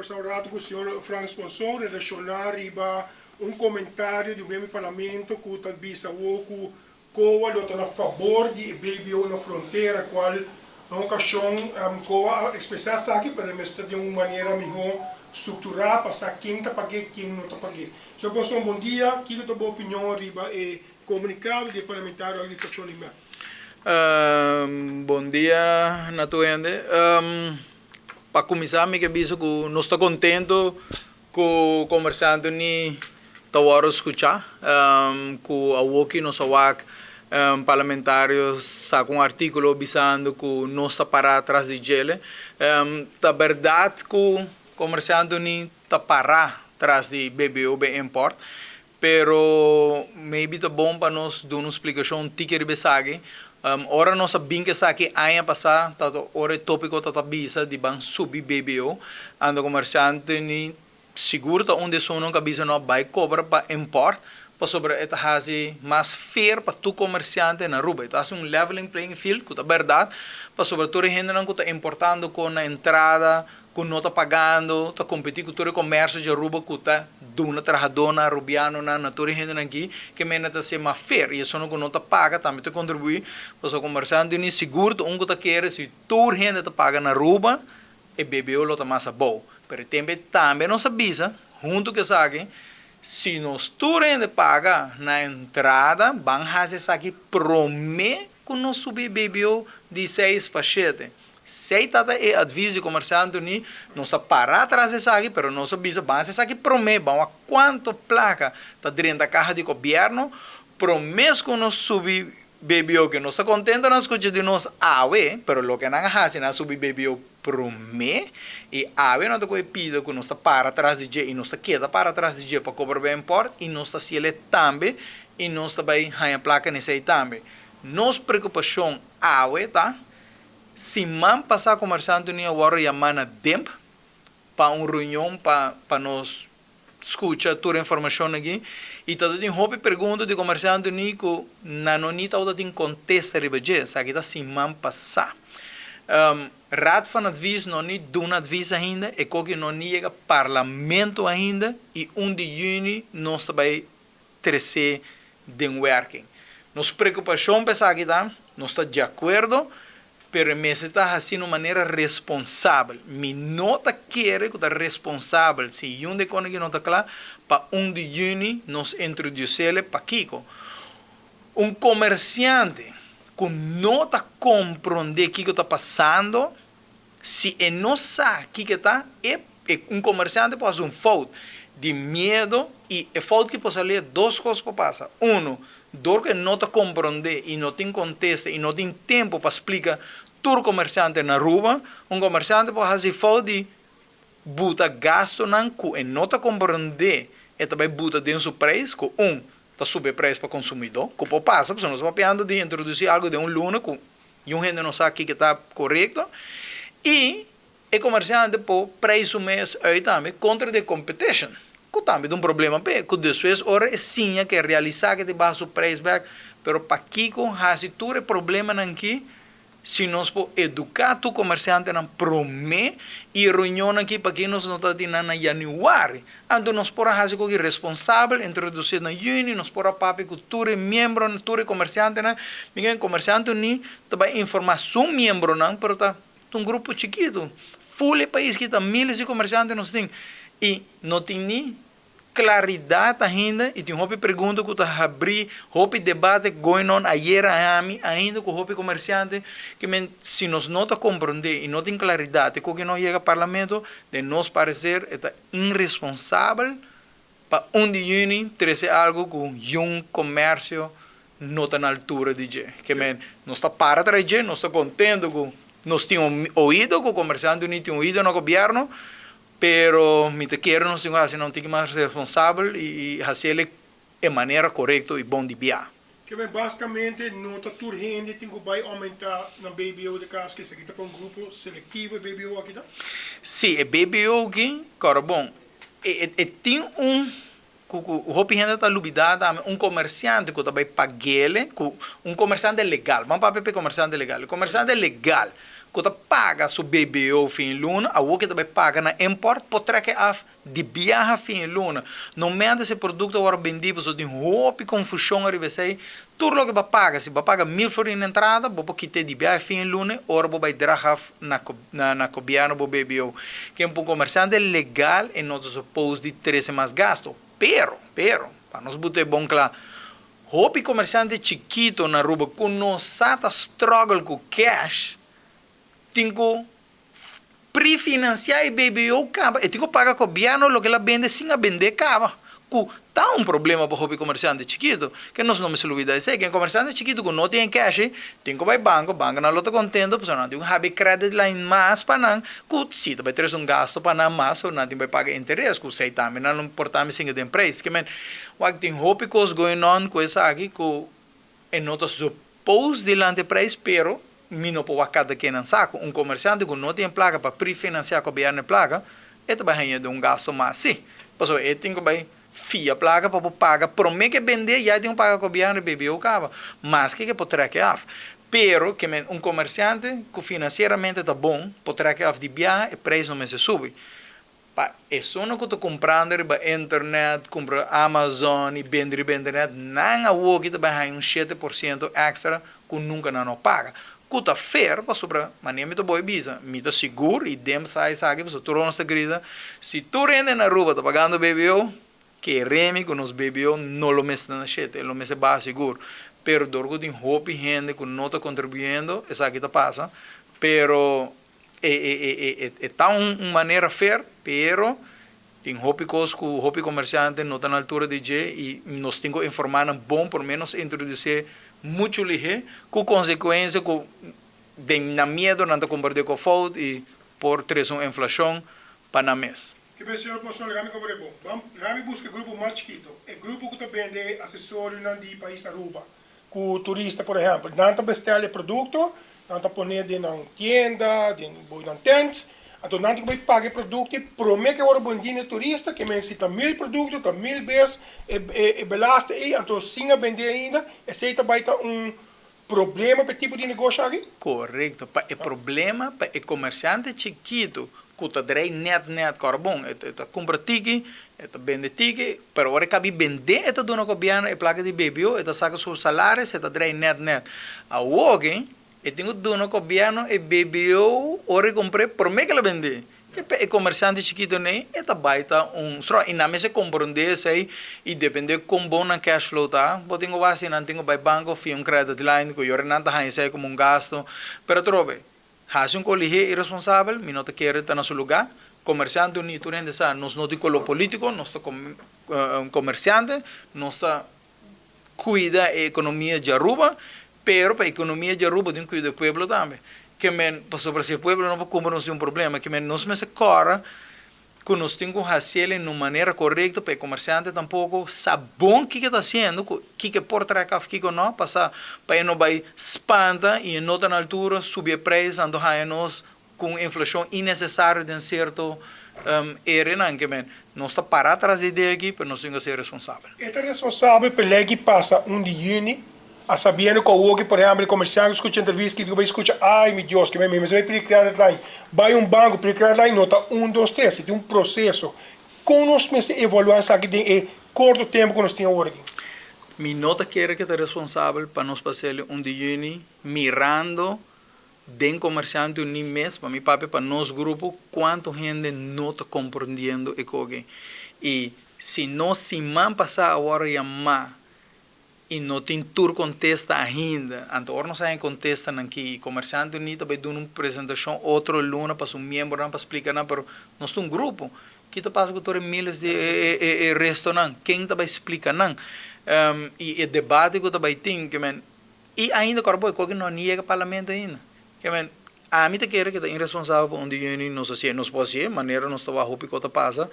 kombersá un ratu ku señor Frans Ponson relashoná riba un komentario di un miembro di parlamento ku ta bisa awor ku COA lo ta na fabor di e BBO na frontera kual na un okashon COA a ekspresá esaki pero e mester den un manera mihó strukturá pa sa ken ta pag'é ken no ta pag'é. Señor Ponson bon dia, kiko ta bo opinion riba e komunikado di e parlamentario aki di frakshon di mep? Bon dia na tur hende. Pa kuminsá mi ke bisa ku nos ta kontento Ku komersiante ni ta wòrdu skuchá, ku awoki nos a wak parlamentario saka un artíkulo bisando ku nos ta pará tras di djele. Ta bèrdat ku komersiante ni ta pará tras di BBO be import, pero maybe ta bon pa nos duna un splikashon tiki riba esaki. Ora nos a bin ku esaki aña pasá, ta ora e tópiko ta ta bisa di ban subi BBO, anto komersiante ni sigur ta un di esunnan ku a bisa no a bai kobra pa import, pasobra e ta hasi mas fair pa tur komersiante na Aruba. E ta hasi un leveling playing field, ku ta bèrdat, pasobra tur e hendenan ku ta importando kon na entrada, ku no ta pagando, ta kompetí ku tur e komersio di Aruba ku ta duna trahadónan arubianonan na tur e hendenan aki, ke mende ta ser mas fair. I esunnan ku no ta paga tambe ta kontribuí, pasobra komersiante ni sigur ta un ku ta kere si tur hende ta paga na Aruba, e BBO lo ta mas abou. Pero e tempu ei tambe nos a bisa, huntu ku esaki, si nos tur hende paga na entrada, ban hasi esaki promé ku nos subi e BBO di seis pa shete. Sei tata e advis di komersiante uni, nos ta para tras esaki, pero nos a bisa ban hasi esaki promé, ban wak kuantu plaka ta drenta kaha di gobièrnu, promés ku nos subi BBO, ke nos ta kontento nan skucha di nos awe, pero loke nan a hasi nan a subi BBO promé, i awe nan ta kohe pida ku nos ta para tras di dje i nos ta keda para tras di dje pa kobra bei import i nos ta hasiel e tambe i nos ta bai haña plaka na esei tambe. Nos preokupashon awe ta Siman pasá Komersiante Union a wòrdu yamá na DEMP pa un reunion pa pa nos skucha tur e informashon aki i ta tin hopi pregunta di Komersiante Uní ku nan no ni tabata tin kontesta riba dje. Esaki ta siman pasá. Raad van Advies no ni duna advis ainda, e koki no ni yega Parlamento ainda i un di yüni nos ta bai tresé den werking. Nos preokupashon pa esaki ta, nos ta di akuerdo, pero e mester ta hasí na un manera responsabel. Mi no ta kere ku ta responsabel si yun di e kos aki no ta kla pa un di yüni nos introdusele. Pakiko? Un komersiante ku no ta komprondé kiko ta pasando, Si e no sa kiko e ta, e un komersiante por hasi un fout di miedo i e fout ki por sali e dos kos por pasa. Uno, dor ku e no ta komprondé i no tin kontesta i no tin tempu pa splika tur komersiante na Aruba, un komersiante por hasi fout di buta gastunan ku e no ta komprondé e ta bai buta den su preis ku un ta subi e preis pa konsumidó, ku por pasa pasobra nos ta papiando di introdusí algu den un luna ku Niun hende no sa kiko ta korekto i e komersiante por prei su mes uit tambe kontra di e competition ku tambe ta un problema p'e ku despues ora e siña ke realisá ke ta baha su preis bèk pero pakiko hasi tur e problemanan aki si nos por eduká tur komersiantenan promé i e reunionnan aki pakiko nos no ta tin nan na yanüari Anto nos por a hasi koki responsabel, introdusí na yüni, nos por a papia ku tur e miembronan, tur e komersiantenan. Mi kere Komersiante Uní ta bai informá su miembronan, pero ta un grupo chikitu. Ful e pais ki ta miles di komersiante nos tin i no tin ni klaridat ainda i tin hopi pregunta ku ta habrí, hopi debate going on ayer ami ainda ku hopi komersiante ke men si nos no ta komprondé i no tin klaridat e koki no yega parlamento den nos pareser e ta Inresponsabel pa un di yüni trese algu ku yun komersio no ta na altura di dje. Ke men, nos ta para tras dje, nos ta kontento ku nos tin un oido, ku komersiante uni tin oido na gobièrnu, pero mi ta kere nos tin ku hasi nan un tiki mas responsabel i hasiel e manera korekto i bon di bia. Ke men basikamente no ta tur hende tin ku bai oumentá nan BBO de kas ku esaki ta pa un grupo selektivo e BBO aki ta? Sí, e BBO aki, kòrda bon, e e tin un ku ku hopi hende ta lubidá tambe, un komersiante ku ta bai pag'ele, ku un komersiante legal, ban papia pa e komersiante legal, e komersiante legal. ku ta paga su BBO fin luna, awor ke ta bai paga na import por trek e af di biaha fin luna. No mester si e produkto a wòrdu bendí pasobra tin hopi konfushon ariba esei. Tur loke bo a paga, si bo a paga mil florin na entrada, bo por kit'é di biaha fin luna ora bo bai drag af na na gobièrnu bo BBO. Ken pa un komersiante legal e no ta supos di trese mas gasto. Pero, pero, pa nos buta e bon kla, hopi komersiante chikito na Aruba ku no sa ta struggle ku cash, tin ku prefinansiá e BBO kaba, e tin ku paga gobièrnu loke el a bende sin a bendé kaba, ku ta un problema pa hopi komersiante chikito, ke nos no mester lubida esei, ke komersiante chikito ku no tin e cash ei, tin ku bai banko, bankonan lo ta kontento pasobra nan tin ku habi credit line mas pa nan, ku si ta bai trese un gasto pa nan mas, so nan tin bai paga interes, ku esei tambe nan lo por tambe singa den prijs. Ke men, wak tin hopi kos going on ku esaki ku e no ta supose dilanti prijs, pero mi no por wak kada ken nan sa ku un komersiante ku no tin e plaka pa prefinanciá gobièrnu e plaka, e ta bai haña den un gasto mas sí. Pasobra e tin ku bai fia plaka pa por paga promé ke bendé ya e tin ku paga gobièrnu e BBO kaba, maske ke por trèk e af. Pero ke men un komersiante ku finansieramente ta bon por trèk e af di biaha e preis no mester subi. Pa esunnan ku ta kumprando riba internet, kumpra Amazon i bende riba internet, nan awoki ta bai haña un 7% èkstra ku nunka nan no paga. Ku ta fair pasobra manera mi ta boi bisa, mi ta sigur i dem sa esaki pasobra tur nos ta grita, si tur hende na Aruba ta pagando BBO, keremi ku nos BBO no lo mester na shete, e lo mester baha sigur. Pero dor ku tin hopi hende ku no ta kontribuyendo esaki ta pasa, pero E ta un manera fair, pero tin hopi kos ku hopi komersiante no ta na altura di dje i nos tin ku informá nan bon promé nos introdusé muchu lihé ku konsekuensia ku den nan miedu nan ta kompartí ku fout i por trese un inflashon pa nan mes. Ke bes señor Ponson laga mi komprende bon. Ban laga mi buska e grupo mas chikito, e grupo ku ta bende asesorionan di pais Aruba. Ku turista por ehèmpel, nan ta bestèl e produkto, nan ta pon'é den nan tienda, den nan tent, anto nan tin ku bai paga e produkto i promé ku e ora bendí na e turista, ke men si ta mil produkto, ta mil bes e belaste ei, anto sin a bendé ainda, esei ta bai ta un problema pa e tipo di negoshi aki? Korekto, pa e problema pa e komersiante chikitu ku ta drei nèt nèt kòrbon, e ta kumpra tiki, e ta bende tiki, pero ora e kabi bendé e ta duna gobièrnu e plaka di BBO, e ta saka su salaris, e ta drei nèt nèt. Awoki e tin ku duna gobièrnu e BBO ora e kumpr'é promé ku el a bendé. Ke pa e komersiante chikito nei e ta bai ta un strò i nan mester komprondé esei i dependé kon bon nan cash flow ta, bo tin ku wak si nan tin ku bai banko fia un credit line ku yora nan ta haña esei komo un gasto, pero atrobe. Hasi un kolihé iresponsabel, mi no ta kere ta na su lugá. Komersiante uní, tur hende sa, nos no di koló polítiko, nos ta komersiante, nos ta kuida e ekonomia di Aruba, pero pa ekonomia di Aruba tin kuida e pueblo tambe. Ke men, pasobra si e pueblo no por kumpra nos tin un problema. Ke men nos mester kòrda ku nos tin ku hasiel en un manera korekto pa e komersiante tampoko sa bon kiko e ta hasiendo, ku kiko e por trek òf kiko no, pasa pa e no bai spanta i e no ta na altura subi e preis anto haña nos ku un inflashon innesesario den sierto erenan ke men nos ta para tras di idea aki pero nos tin ku ser responsabel. E ta responsabel pa e lei ki pasa 1 di yüni A sabiendo cu awoki por ehempel e comerciante cu scucha entrevista kico bay scucha ay mi Dios kico mi mester bay pidi credit line bay un banco pidi credit line no ta un dos tres e tin un proceso con nos mester evalua esaki den e corto tempo cu nos tin awor aki. Mi no ta kere ke ta responsabel pa nos pasele 1 di juni mirando den comerciante uni mes pa mi papia pa nos grupo cuanto hende no ta comprendiendo e koki y si nos siman pasa awor a yama I no tin tur kontesta ainda. Anto ora nos haña kontestanan ki Komersiante Uní ta bai duna un presentashon otro luna pa su miembronan pa splika nan, pero nos ta un grupo. Ki ta pasa ku tur e miles di e restonan? Ken ta bai splika nan? I e debate ku ta bai tin, ke men, i ainda kòrda bo e koki no a ni yega parlamento ainda. Ke men, ami ta kere ke ta iresponsabel pa un di yüni nos hasié. Nos por hasié manera nos ta wak hopi kos ta pasa,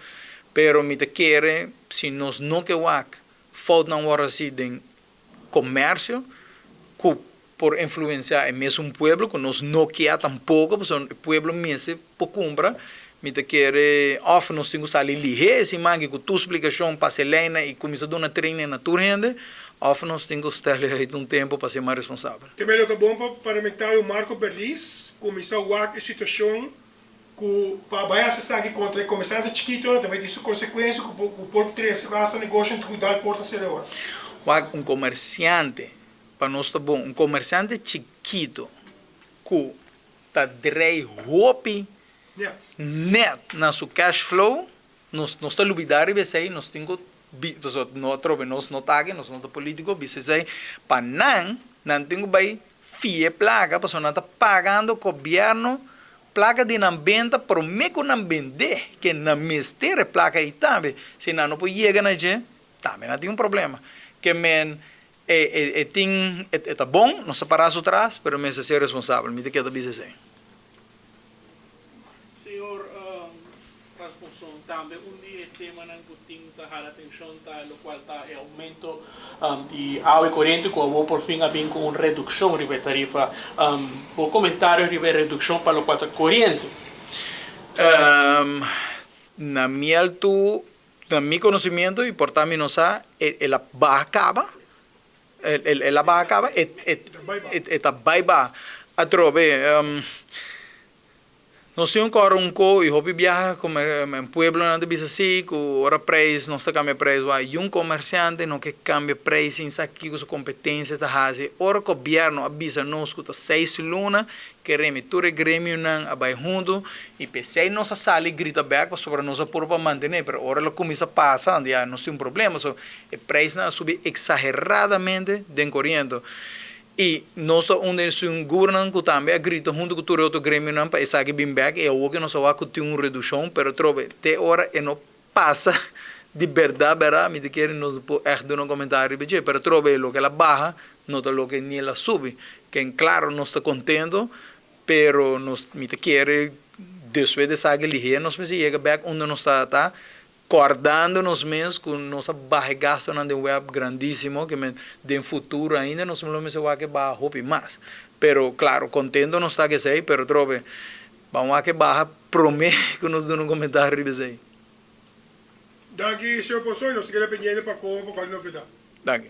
pero mi ta kere si nos no ke wak Foutnan wòrdu hasi den komersio ku por influensiá e mesun pueblo ku nos no kia tampoko pasobra e pueblo mester por kumpra. Mi ta kere òf nos tin ku sali lihé e siman aki ku tur splikashon pasa e leinan i kuminsá duna training na tur hende. Òf nos tin ku stèl uit un tempu pa ser mas responsabel. Te mei lo ta bon pa Parlamentario Marco Berlis kuminsá wak e situashon ku pa bai hasi esaki kontra e komersante chikitonan ta bai tin su konsekuensia ku ku por trese basta negoshonan ku dal porta sera ora. Wak un komersiante, pa nos ta bon, un komersiante chikito ku ta drei hopi nèt na su cash flow, nos nos ta lubidá riba esei, nos tin ku bi, pasobra no atrobe nos no ta aki, nos no ta polítiko, bisa esei pa nan, nan tin ku bai fia e plaka pasobra nan ta pagando gobièrnu plaka di nan benta promé ku nan bendé, ke nan mester e plaka ei tambe, si nan no por yega na dje, tambe nan tin un problema. Ke men e e e tin e ta bon, nos ta pará su tras, pero mester ser responsabel, mi ta keda bisa esei. Señor Rasmussen, tambe un di e temanan cu tin ta hala atencion ta locual ta e aumento di awa y coriente cu awor por fin a bin cu un reduccion riba e tarifa. Bo comentario riba e reduccion pa locual ta coriente? Na mi altu, na mi conocimiento y por ta mi no sa, el a baha caba, el a baha caba, e ta bay baha. Atrobe. Nos tin un kòrda un ko i hopi biaha komer pueblonan ta bisa si ku ora preis nos ta kambia preis wak i un komersiante no ke kambia preis sin sa kiko su kompetensia ta hasi. Ora gobièrnu a bisa nos ku ta seis luna ke remi tur e gremionan a bai huntu i p'esei nos a sali grita bèk pasobra nos a puru pa mantené pero ora lo kuminsá pasa anto ya nos tin un problema so e preisnan a subi eksageradamente den koriente. I nos ta un den esun gurnan ku tambe a grita huntu ku tur e otro gremionan pa esaki bin bek i awor ke nos a wak ku tin un redushon pero atrobe te ora e no pasa di berdad berdad mi ta kere nos no por ègt duna un komentario riba dje pero atrobe loke el a baha no ta loke ni el a subi ken klaro nos ta kontento pero nos mi ta kere despues di esaki lihé nos mester yega bek unda nos ta ta Kòrdando nos mes ku nos a baha e gastunan den web grandísimo, ke men den futuro ainda nos lo mester wak e baha hopi mas. Pero klaro, kontento nos ta ku esei, pero trobe ban wak e baha promé ku nos duna un komentario riba esei. Danki, señor Pozo, y nos ta keda pendiente pa komo pa kualke novedad. Danki.